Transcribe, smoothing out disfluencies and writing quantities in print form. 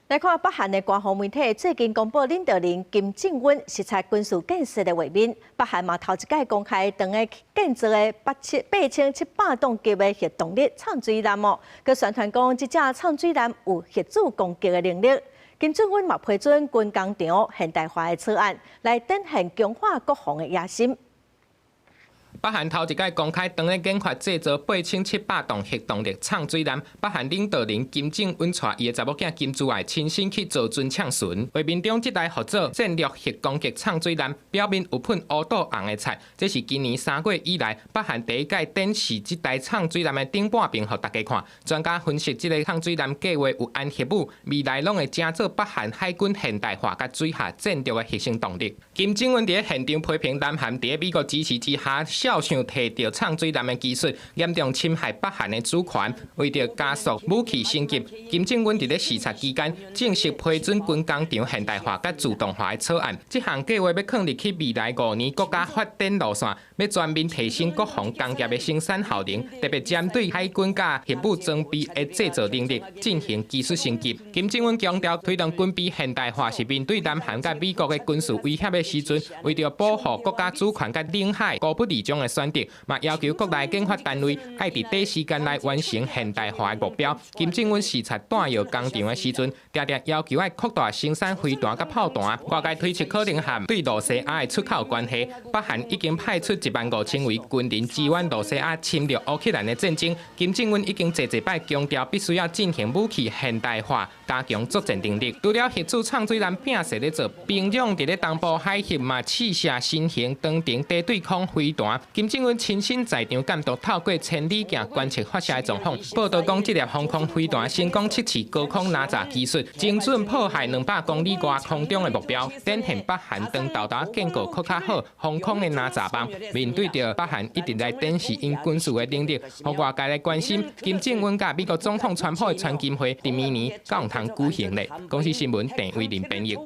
來看北韓的官方媒體最近公布領導人金正恩視察軍事建設的畫面，北韓嘛頭一擺公開當咧建造的8700噸級的核動力歃水艦哦，閣宣傳講這隻歃水艦有核子攻擊的能力。金正恩嘛批准軍工廠現代化的草案，來展現強化國防的野心。北韓頭一擺公開當咧研發製造8700噸核動力歃水艦，北韓領導人金正恩帶伊的查某囝金珠愛親身去造船嗆船。畫面中這台號做戰略核攻擊歃水艦，表面有噴烏豆紅的漆，這是今年3月以來北韓第一擺展示這台歃水艦的頂半面予大家看。專家分析，這个歃水艦計劃有含核武，未來攏會成做北韓海軍現代化佮水下戰略的核心動力。金正恩佇現場批評南韓佇美國支持之下，肖想提著歃水艦的技術，嚴重侵害北韓的主權。為著加速武器升級，金正恩佇咧視察期間正式批准軍工廠現代化佮自動化的草案。這項計劃欲放入去未來5年國家發展路線，欲全面提升國防工業的生產效能，特別針對海軍佮核武裝備的製造能力進行技術升級。金正恩強調，推動軍備現代化是面對南韓佮美國的軍事威脅的時陣，為著保護國家主權佮領海孤不離場的選擇，嘛要求國內研發單位愛佇短時間內完成現代化的目標。金正恩視察彈藥工廠的時陣，定定要求愛擴大生產飛彈佮炮彈。外界推測可能和對露西亞的出口有關係。北韓已經派出1萬5千位軍人支援露西亞侵略烏克蘭的戰爭。金正恩已經濟濟擺強調，必須要進行武器現代化，加強作戰能力。除了核子歃水艦拼勢咧做，平壤佇咧東部海域嘛試射新型長程地對空飛彈。金正恩親身在場監督，透過千里鏡觀測發射的狀況。報道講，這粒防空飛彈成功測試高空哪吒技術，精準破壞200公里外空中的目標，展現北韓當豆豆建構閣較好防空的哪吒網。面對著北韓一直來展示𪜶軍事的能力，予外界來關心。金正恩佮美國總統川普的川金會，佇明年敢有通舉行咧？公視新聞鄭偉林編譯。